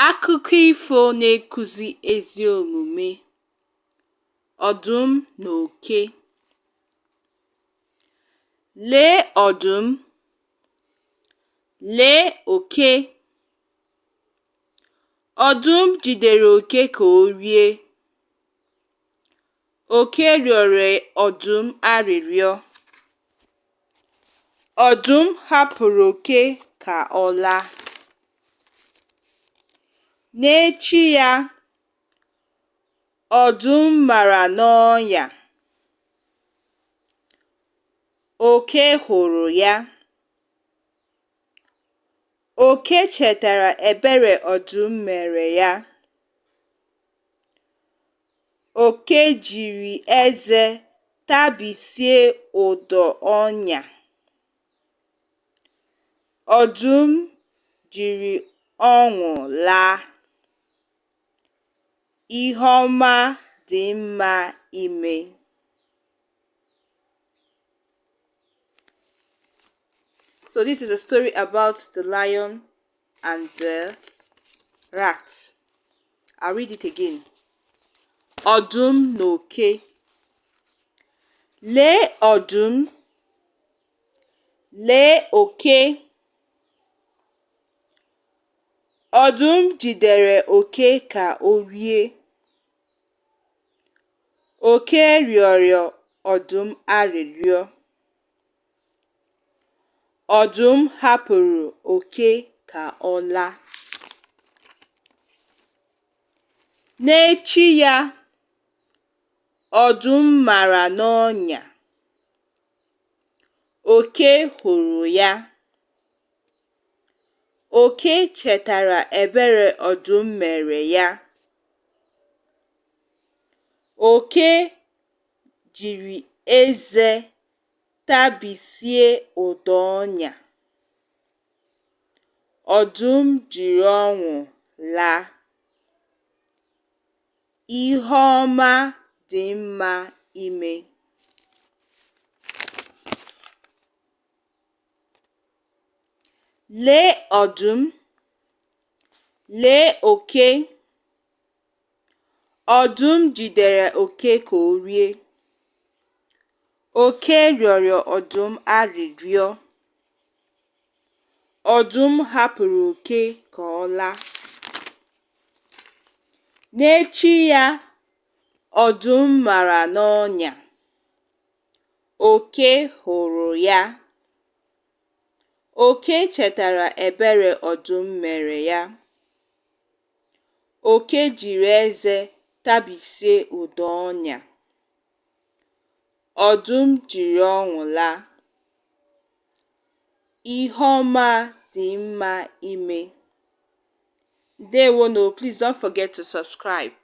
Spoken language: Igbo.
Akụkọ ifo na-ekuzi ezi omume. Ọdụm na oke. Lee ọdụm, lee oke. Ọdụm jidere oke ka o rie. Oke rịọrọ ọdụm arịrịọ. Ọdụm hapụrụ oke ka ọ laa. N'echi ya, ọdụm mara n'ọnya. Oke hụrụ ya. Oke chetara ebere ọdụm mere ya. Oke jiri eze tabisie ụdọ ọnya. Ọdụm jiri ọṅụ laa. Ihe ọma dị mma ime. So this is a story about the lion and the rat. I'll read it again. Ọdụm na oke. Lee ọdụm, lee oke. Ọdụm jidere oke ka o rie. Oke rịọrọ ọdụm arịrịọ. Ọdụm hapụrụ oke ka ọ laa. N'echi ya, ọdụm mara n'ọnya. Oke hụrụ ya. Oke chetara ebere ọdụm mere ya. Oke jiri eze tabisie ụdọ ọnya. Ọdụm jiri ọṅụ laa. Ihe ọma dị mma ime. Lee ọdụm, lee oke. Ọdụm jidere oke ka o rie. Oke rịọrọ ọdụm arịrịọ. Ọdụm hapụrụ oke ka ọ laa. N'echi ya, ọdụm mara n'ọnya. Oke hụrụ ya. Oke chetara ebere ọdụm mere ya. Oke jiri eze tabisie ụdọ ọnya. Ọdụm jiri ọṅụ laa. Ihe ọma dị mma ime. Ndewonu. Please don't forget to subscribe.